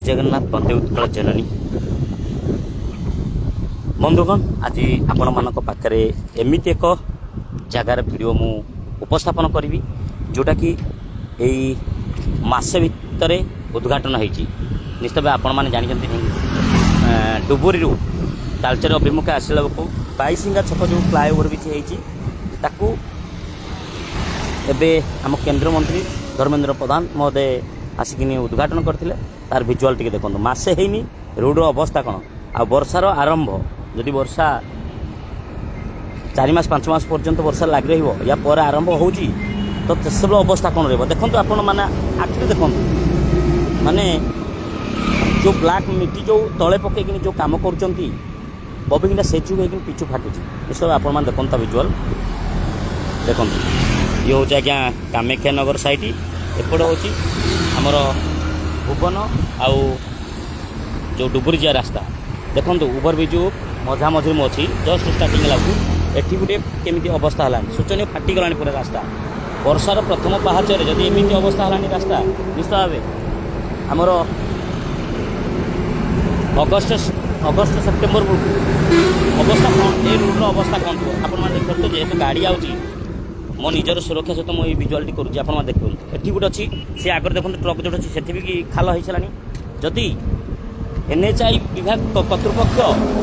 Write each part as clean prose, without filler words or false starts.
ଜଗନ୍ନାଥ, ବନ୍ଦେ ଉତ୍କଳ ଜନନୀ। ବନ୍ଧୁଗଣ, ଆଜି ଆପଣମାନଙ୍କ ପାଖରେ ଏମିତି ଏକ ଜାଗାର ଭିଡ଼ିଓ ମୁଁ ଉପସ୍ଥାପନ କରିବି, ଯେଉଁଟାକି ଏଇ ମାସେ ଭିତରେ ଉଦ୍ଘାଟନ ହେଇଛି। ନିଶ୍ଚିତ ଭାବେ ଆପଣମାନେ ଜାଣିଛନ୍ତି, ଡୁବୁରିରୁ ତାଳଚେର ଅଭିମୁଖେ ଆସିଲା ବେଳକୁ ବାଇସିଙ୍ଗା ଛକ ଯେଉଁ ଫ୍ଲାଏଓଭର ବ୍ରିଜ୍ ହେଇଛି, ତାକୁ ଏବେ ଆମ କେନ୍ଦ୍ରମନ୍ତ୍ରୀ ଧର୍ମେନ୍ଦ୍ର ପ୍ରଧାନ ମହୋଦୟ ଆସିକିନି ଉଦ୍ଘାଟନ କରିଥିଲେ। ତାର ଭିଜୁଆଲ୍ ଟିକେ ଦେଖନ୍ତୁ। ମାସେ ହେଇନି, ରୋଡ଼ର ଅବସ୍ଥା କ'ଣ? ଆଉ ବର୍ଷାର ଆରମ୍ଭ, ଯଦି ବର୍ଷା 4 ମାସ 5 ମାସ ପର୍ଯ୍ୟନ୍ତ ବର୍ଷା ଲାଗି ରହିବ, ୟା ପରେ ଆରମ୍ଭ ହେଉଛି, ତ ସେସବୁ ଅବସ୍ଥା କ'ଣ ରହିବ? ଦେଖନ୍ତୁ, ଆପଣମାନେ ଆଖିରେ ଦେଖନ୍ତୁ। ମାନେ ଯେଉଁ ବ୍ଲାକ୍ ମିଟି ଯେଉଁ ତଳେ ପକେଇକିନି ଯେଉଁ କାମ କରୁଛନ୍ତି, ବବିକିନା ସେଜୁ ହେଇକିନି ପିଚୁ ଫାଟୁଛି। ଏସବୁ ଆପଣମାନେ ଦେଖନ୍ତୁ, ତା ଭିଜୁଆଲ୍ ଦେଖନ୍ତୁ। ଇଏ ହେଉଛି ଆଜ୍ଞା କାମାକ୍ଷାନଗର ସାଇଟ୍, ଏପଟେ ହେଉଛି ଆମର ଭୁବନ ଆଉ ଯେଉଁ ଡୁବୁରି ଯିବା ରାସ୍ତା। ଦେଖନ୍ତୁ, ଓଭର ବ୍ରିଜ୍ ମଝା ମଝିରେ ମୁଁ ଅଛି। ଜଷ୍ଟ ଷ୍ଟାର୍ଟିଂ ହେଲାକୁ ଏଠି ଗୋଟେ କେମିତି ଅବସ୍ଥା ହେଲାଣି, ଶୋଚନୀୟ, ଫାଟିଗଲାଣି ପୁରା ରାସ୍ତା। ବର୍ଷାର ପ୍ରଥମ ପାହାଚରେ ଯଦି ଏମିତି ଅବସ୍ଥା ହେଲାଣି ରାସ୍ତା, ନିଶ୍ଚିତ ଭାବେ ଆମର ଅଗଷ୍ଟ ସେପ୍ଟେମ୍ବର ବେଳକୁ ଅବସ୍ଥା କ'ଣ, ଏ ରୋଡ଼ର ଅବସ୍ଥା କ'ଣ ଥିବ, ଆପଣମାନେ ଦେଖିପାରୁଥିବେ। ଯେହେତୁ ଗାଡ଼ି ଆଉଛି, ମୋ ନିଜର ସୁରକ୍ଷା ସହିତ ମୁଁ ଏଇ ଭିଜୁଆଲଟି କରୁଛି। ଆପଣମାନେ ଦେଖନ୍ତୁ, ଏଠି ଗୋଟେ ଅଛି, ସେ ଆଗରେ ଦେଖନ୍ତୁ ଟ୍ରକ୍ ଯେଉଁଠି ଅଛି, ସେଠି ବି ଖାଲ ହେଇସାରିଲାଣି। ଯଦି ଏନ୍ଏଚ୍ଆଇ ବିଭାଗ କର୍ତ୍ତୃପକ୍ଷ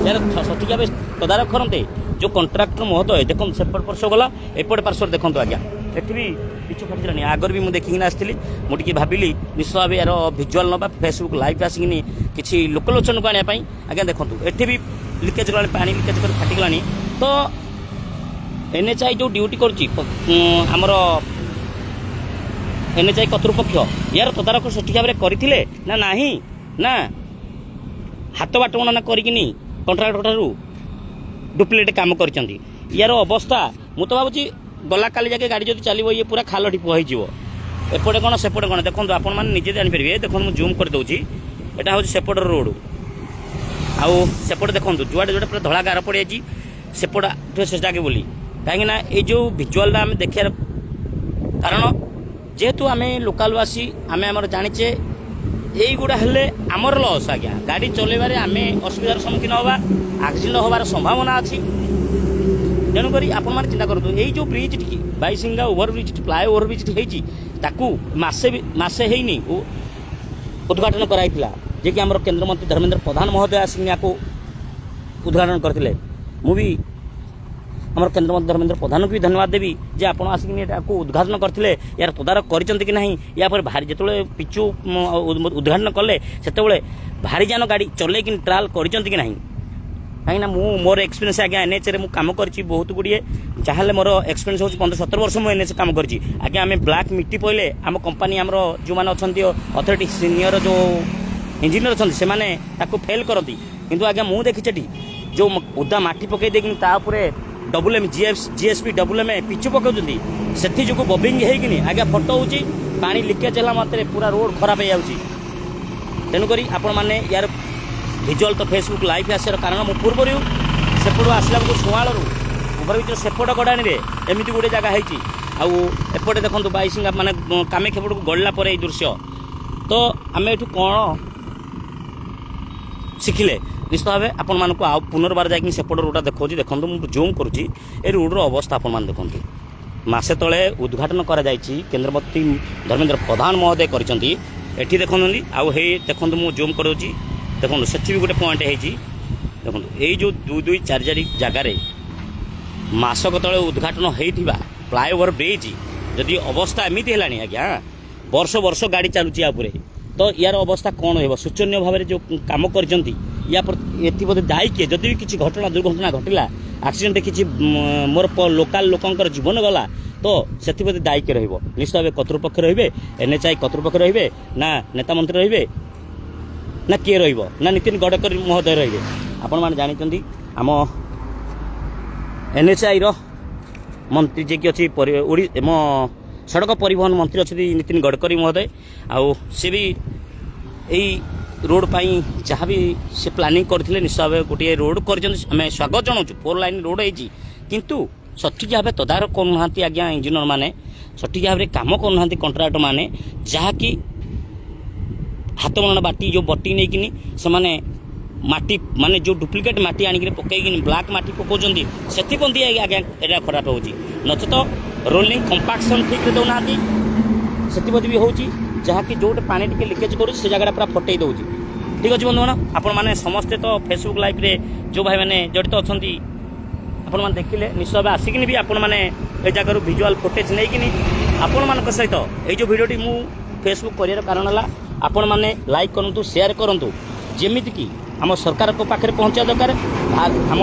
ଏହାର ସଠିକ୍ ଭାବେ ତଦାରଖ କରନ୍ତେ, ଯେଉଁ କଣ୍ଟ୍ରାକ୍ଟର ମହୋଦୟ, ଦେଖନ୍ତୁ, ସେପଟ ପାର୍ଶ୍ୱ ଗଲା, ଏପଟ ପାର୍ଶ୍ୱରେ ଦେଖନ୍ତୁ ଆଜ୍ଞା, ଏଠି ବି ପିଚୁ ଫାଟିଲାଣି। ଆଗରେ ବି ମୁଁ ଦେଖିକିନା ଆସିଥିଲି। ମୁଁ ଟିକେ ଭାବିଲି ନିଶ୍ଚୟ ଭାବେ ଏହାର ଭିଜୁଆଲ୍ ନେବା, ଫେସବୁକ୍ ଲାଇଭ୍ ଆସିକିନି କିଛି ଲୋକଲୋଚନକୁ ଆଣିବା ପାଇଁ। ଆଜ୍ଞା ଦେଖନ୍ତୁ, ଏଠି ବି ଲିକେଜ୍ ଗଲାଣି, ପାଣି ଲିକେଜ୍ କରି ଫାଟିଗଲାଣି। ତ ଏନ୍ଏଚ୍ଆଇ ଯେଉଁ ଡ୍ୟୁଟି କରୁଛି, ଆମର ଏନ୍ଏଚ୍ଆଇ କର୍ତ୍ତୃପକ୍ଷ ଏହାର ତଦାରଖ ସଠିକ୍ ଭାବରେ କରିଥିଲେ ନା ନାହିଁ, ନା ହାତ ବାଟବଣା କରିକିନି କଣ୍ଟ୍ରାକ୍ଟର ଠାରୁ ଡୁପ୍ଲିକେଟ୍ କାମ କରିଛନ୍ତି? ୟାର ଅବସ୍ଥା ମୁଁ ତ ଭାବୁଛି ଗଲା କାଲି ଯାକେ ଗାଡ଼ି ଯଦି ଚାଲିବ, ଇଏ ପୁରା ଖାଲ ଢିପ ହେଇଯିବ। ଏପଟେ କ'ଣ, ସେପଟେ କ'ଣ, ଦେଖନ୍ତୁ, ଆପଣମାନେ ନିଜେ ଜାଣିପାରିବେ। ଦେଖନ୍ତୁ, ମୁଁ ଜୁମ୍ କରିଦେଉଛି। ଏଇଟା ହେଉଛି ସେପଟର ରୋଡ଼। ଆଉ ସେପଟେ ଦେଖନ୍ତୁ, ଯୁଆଡ଼େ ଯୁଆଡ଼େ ପୁରା ଧଳା ଗାର ପଡ଼ିଯାଇଛି ସେପଟ ସେ ଜାଗେ ବୋଲି। କାହିଁକିନା ଏଇ ଯେଉଁ ଭିଜୁଆଲଟା ଆମେ ଦେଖିବାର କାରଣ, ଯେହେତୁ ଆମେ ଲୋକାଲବାସୀ, ଆମେ ଆମର ଜାଣିଛେ, ଏଇଗୁଡ଼ା ହେଲେ ଆମର ଲସ୍ ଆଜ୍ଞା। ଗାଡ଼ି ଚଲେଇବାରେ ଆମେ ଅସୁବିଧାର ସମ୍ମୁଖୀନ ହେବା, ଆକ୍ସିଡେଣ୍ଟ ହେବାର ସମ୍ଭାବନା ଅଛି। ତେଣୁକରି ଆପଣମାନେ ଚିନ୍ତା କରନ୍ତୁ, ଏଇ ଯେଉଁ ବ୍ରିଜ୍ଟି, Baisinga over bridge, flyover ବ୍ରିଜ୍ଟି ହେଇଛି, ତାକୁ ମାସେ ବି ମାସେ ହେଇନି ଉଦ୍ଘାଟନ କରାଯାଇଥିଲା, ଯିଏକି ଆମର କେନ୍ଦ୍ରମନ୍ତ୍ରୀ ଧର୍ମେନ୍ଦ୍ର ପ୍ରଧାନ ମହୋଦୟ ଆସିକି ୟାକୁ ଉଦ୍ଘାଟନ କରିଥିଲେ। ମୁଁ ବି ଆମର କେନ୍ଦ୍ରମନ୍ତ୍ରୀ ଧର୍ମେନ୍ଦ୍ର ପ୍ରଧାନଙ୍କୁ ବି ଧନ୍ୟବାଦ ଦେବି ଯେ ଆପଣ ଆସିକି ଏଟାକୁ ଉଦ୍ଘାଟନ କରିଥିଲେ। ଏହାର ତଦାରଖ କରିଛନ୍ତି କି ନାହିଁ? ୟା ପରେ ଭାରି ଯେତେବେଳେ ପିଚୁ ଉଦ୍ଘାଟନ କଲେ, ସେତେବେଳେ ଭାରି ଯାନ ଗାଡ଼ି ଚଲେଇକି ଟ୍ରାଏଲ୍ କରିଛନ୍ତି କି ନାହିଁ? କାହିଁକିନା ମୁଁ ମୋର ଏକ୍ସପିରିଏନ୍ସ ଆଜ୍ଞା, ଏନ୍ଏଚ୍ରେ ମୁଁ କାମ କରିଛି ବହୁତ ଗୁଡ଼ିଏ। ଯାହାହେଲେ ମୋର ଏକ୍ସପିରିଏନ୍ସ ହେଉଛି 15-17 ବର୍ଷ ମୁଁ ଏନ୍ଏଚ୍ କାମ କରିଛି ଆଜ୍ଞା। ଆମେ ବ୍ଲାକ୍ ମିଟି ପଇଲେ ଆମ କମ୍ପାନୀ, ଆମର ଯେଉଁମାନେ ଅଛନ୍ତି ଅଥରିଟି ସିନିୟର ଯେଉଁ ଇଞ୍ଜିନିୟର ଅଛନ୍ତି, ସେମାନେ ତାକୁ ଫେଲ୍ କରନ୍ତି। କିନ୍ତୁ ଆଜ୍ଞା, ମୁଁ ଦେଖିଛି ଏଠି ଯେଉଁ ଓଦା ମାଟି ପକାଇ ଦେଇକି ତା ଉପରେ double M GS GSP double M ପିଚୁ ପକାଉଛନ୍ତି, ସେଥିଯୋଗୁଁ ବବିଂ ହେଇକିନି ଆଜ୍ଞା ଫଟୋ ହେଉଛି। ପାଣି ଲିକେଜ୍ ହେଲା ମାତ୍ରେ ପୁରା ରୋଡ଼ ଖରାପ ହେଇଯାଉଛି। ତେଣୁକରି ଆପଣମାନେ ୟାର ଭିଜୁଆଲ୍ ତ ଫେସବୁକ୍ ଲାଇଭ୍ ଆସିବାର କାରଣ, ମୁଁ ପୂର୍ବରୁ ସେପଟୁ ଆସିଲା ବେଳକୁ ସୁଆଁଳରୁ ଓଭର ବ୍ରିଜ୍ର ସେପଟ ଗଡ଼ାଣିରେ ଏମିତି ଗୋଟେ ଜାଗା ହେଇଛି। ଆଉ ଏପଟେ ଦେଖନ୍ତୁ, ବାଇସିଙ୍ଗା ମାନେ କାମାକ୍ଷା ପଟକୁ ଗଡ଼ିଲା ପରେ ଏଇ ଦୃଶ୍ୟ। ତ ଆମେ ଏଠୁ କ'ଣ ଶିଖିଲେ? ନିଶ୍ଚିତ ଭାବେ ଆପଣମାନଙ୍କୁ ଆଉ ପୁନର୍ବାର ଯାଇକି ସେପଟ ରୋଡ଼ଟା ଦେଖାଉଛି। ଦେଖନ୍ତୁ, ମୁଁ ଜୁମ୍ କରୁଛି, ଏ ରୋଡ଼ର ଅବସ୍ଥା ଆପଣମାନେ ଦେଖନ୍ତୁ। ମାସେ ତଳେ ଉଦ୍ଘାଟନ କରାଯାଇଛି, କେନ୍ଦ୍ରମନ୍ତ୍ରୀ ଧର୍ମେନ୍ଦ୍ର ପ୍ରଧାନ ମହୋଦୟ କରିଛନ୍ତି। ଏଠି ଦେଖନ୍ତୁ, ଆଉ ହେଇ ଦେଖନ୍ତୁ, ମୁଁ ଜୁମ୍ କରୁଛି, ଦେଖନ୍ତୁ, ସେଠି ବି ଗୋଟେ ପଏଣ୍ଟ ହେଇଛି। ଦେଖନ୍ତୁ, ଏଇ ଯେଉଁ ଦୁଇ ଦୁଇ ଚାରି ଚାରି ଜାଗାରେ ମାସକ ତଳେ ଉଦ୍ଘାଟନ ହେଇଥିବା ଫ୍ଲାଏଓଭର ବ୍ରିଜ୍ ଯଦି ଅବସ୍ଥା ଏମିତି ହେଲାଣି ଆଜ୍ଞା, ବର୍ଷ ବର୍ଷ ଗାଡ଼ି ଚାଲୁଛି ୟା ଉପରେ, ତ ୟାର ଅବସ୍ଥା କ'ଣ ହେବ? ଶୋଚନୀୟ ଭାବରେ ଯେଉଁ କାମ କରିଛନ୍ତି, ୟା ଏଥିପ୍ରତି ଦାୟୀ କିଏ? ଯଦି ବି କିଛି ଘଟଣା ଦୁର୍ଘଟଣା ଘଟିଲା, ଆକ୍ସିଡେଣ୍ଟ କିଛି ମୋର ଲୋକାଲ ଲୋକଙ୍କର ଜୀବନ ଗଲା, ତ ସେଥିପ୍ରତି ଦାୟୀ କିଏ ରହିବ? ନିଶ୍ଚିତ ଭାବେ କର୍ତ୍ତୃପକ୍ଷ ରହିବେ, ଏନ୍ଏଚ୍ଆଇ କର୍ତ୍ତୃପକ୍ଷ ରହିବେ, ନା ନେତା ମନ୍ତ୍ରୀ ରହିବେ, ନା କିଏ ରହିବ, ନା ନୀତିନ ଗଡ଼କରୀ ମହୋଦୟ ରହିବେ? ଆପଣମାନେ ଜାଣିଛନ୍ତି, ଆମ ଏନ୍ଏଚ୍ଆଇର ମନ୍ତ୍ରୀ ଯିଏକି ଅଛି, ମୋ ସଡ଼କ ପରିବହନ ମନ୍ତ୍ରୀ ଅଛନ୍ତି ନୀତିନ ଗଡ଼କରୀ ମହୋଦୟ। ଆଉ ସେ ବି ଏଇ ରୋଡ଼ ପାଇଁ ଯାହା ବି ସେ ପ୍ଲାନିଂ କରିଥିଲେ, ନିଶ୍ଚୟ ଭାବେ ଗୋଟିଏ ରୋଡ଼ କରିଛନ୍ତି, ଆମେ ସ୍ୱାଗତ ଜଣାଉଛୁ। ଫୋର୍ ଲାଇନ୍ ରୋଡ଼ ହେଇଛି, କିନ୍ତୁ ସଠିକ୍ ଭାବେ ତଦାରଖ କରୁନାହାନ୍ତି ଆଜ୍ଞା ଇଞ୍ଜିନିୟର ମାନେ, ସଠିକ୍ ଭାବରେ କାମ କରୁନାହାନ୍ତି କଣ୍ଟ୍ରାକ୍ଟର ମାନେ, ଯାହାକି ହାତ ମରଣ ବାଟି ଯେଉଁ ବଟି ନେଇକିନି ସେମାନେ ମାଟି ମାନେ ଯେଉଁ ଡୁପ୍ଲିକେଟ୍ ମାଟି ଆଣିକିନି ପକେଇକିନି ବ୍ଲାକ୍ ମାଟି ପକାଉଛନ୍ତି, ସେଥିପାଇଁ ଆଜ୍ଞା ଏଇଟା ଖରାପ ହେଉଛି। ନଚେତ ରୋଲିଂ କମ୍ପାକ୍ସନ୍ ଠିକ୍ରେ ଦେଉନାହାନ୍ତି, ସେଥିପ୍ରତି ବି ହେଉଛି। ଯାହାକି ଯେଉଁଠି ପାଣି ଟିକେ ଲିକେଜ୍ କରୁଛି, ସେ ଜାଗାଟା ପୁରା ଫଟେଇ ଦେଉଛି। ଠିକ୍ ଅଛି ବନ୍ଧୁଗଣ, ଆପଣମାନେ ସମସ୍ତେ ତ ଫେସବୁକ୍ ଲାଇଭ୍ରେ ଯେଉଁ ଭାଇମାନେ ଜଡ଼ିତ ଅଛନ୍ତି, ଆପଣମାନେ ଦେଖିଲେ। ନିଶ୍ଚୟ ଭାବେ ଆସିକିନି ବି ଆପଣମାନେ ଏ ଜାଗାରୁ ଭିଜୁଆଲ୍ ଫୁଟେଜ୍ ନେଇକିନି ଆପଣମାନଙ୍କ ସହିତ ଏଇ ଯେଉଁ ଭିଡ଼ିଓଟି ମୁଁ ଫେସବୁକ୍ କରିବାର କାରଣ ହେଲା, ଆପଣମାନେ ଲାଇକ୍ କରନ୍ତୁ, ସେୟାର କରନ୍ତୁ, ଯେମିତିକି ଆମ ସରକାରଙ୍କ ପାଖରେ ପହଞ୍ଚିବା ଦରକାର, ଆମ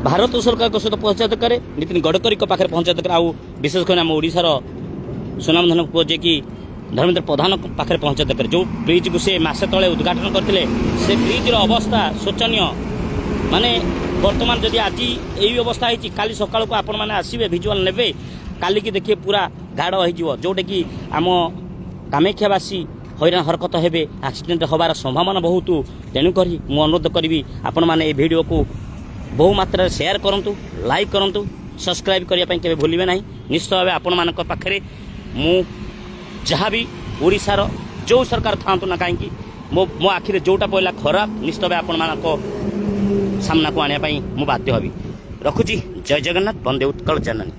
ଭାରତ ସରକାରଙ୍କ ସହିତ ପହଞ୍ଚିବା ଦରକାର, ନୀତିନ ଗଡ଼କରୀଙ୍କ ପାଖରେ ପହଞ୍ଚିବା ଦରକାର, ଆଉ ବିଶେଷ କରି ଆମ ଓଡ଼ିଶାର ସୁନାମଧନ ପୁଅ ଯିଏକି ଧର୍ମେନ୍ଦ୍ର ପ୍ରଧାନ ପାଖରେ ପହଞ୍ଚିବା ଦରକାର। ଯେଉଁ ବ୍ରିଜ୍କୁ ସେ ମାସେ ତଳେ ଉଦ୍ଘାଟନ କରିଥିଲେ, ସେ ବ୍ରିଜ୍ର ଅବସ୍ଥା ଶୋଚନୀୟ। ମାନେ ବର୍ତ୍ତମାନ ଯଦି ଆଜି ଏଇ ଅବସ୍ଥା ହେଇଛି, କାଲି ସକାଳକୁ ଆପଣମାନେ ଆସିବେ, ଭିଜୁଆଲ୍ ନେବେ, କାଲିକି ଦେଖିବେ ପୁରା ଗାଡ଼ ହେଇଯିବ, ଯେଉଁଟାକି ଆମ କାମାକ୍ଷାବାସୀ ହଇରାଣ ହରକତ ହେବେ, ଆକ୍ସିଡେଣ୍ଟ ହେବାର ସମ୍ଭାବନା ବହୁତ। ତେଣୁକରି ମୁଁ ଅନୁରୋଧ କରିବି, ଆପଣମାନେ ଏ ଭିଡ଼ିଓକୁ ବହୁ ମାତ୍ରାରେ ସେୟାର କରନ୍ତୁ, ଲାଇକ୍ କରନ୍ତୁ, ସବସ୍କ୍ରାଇବ୍ କରିବା ପାଇଁ କେବେ ଭୁଲିବେ ନାହିଁ। ନିଶ୍ଚୟ ଭାବେ ଆପଣମାନଙ୍କ ପାଖରେ ମୁଁ ଯାହା ବି ଓଡ଼ିଶାର ଯେଉଁ ସରକାର ଥାଆନ୍ତୁ ନା କାହିଁକି, ମୋ ଆଖିରେ ଯେଉଁଟା ପଡ଼ିଲା ଖରାପ, ନିଶ୍ଚିତ ଭାବେ ଆପଣମାନଙ୍କ ସାମ୍ନାକୁ ଆଣିବା ପାଇଁ ମୁଁ ବାଧ୍ୟ ହେବି। ରଖୁଛି, ଜୟ ଜଗନ୍ନାଥ, ବନ୍ଦେ ଉତ୍କଳ ଜନନୀ।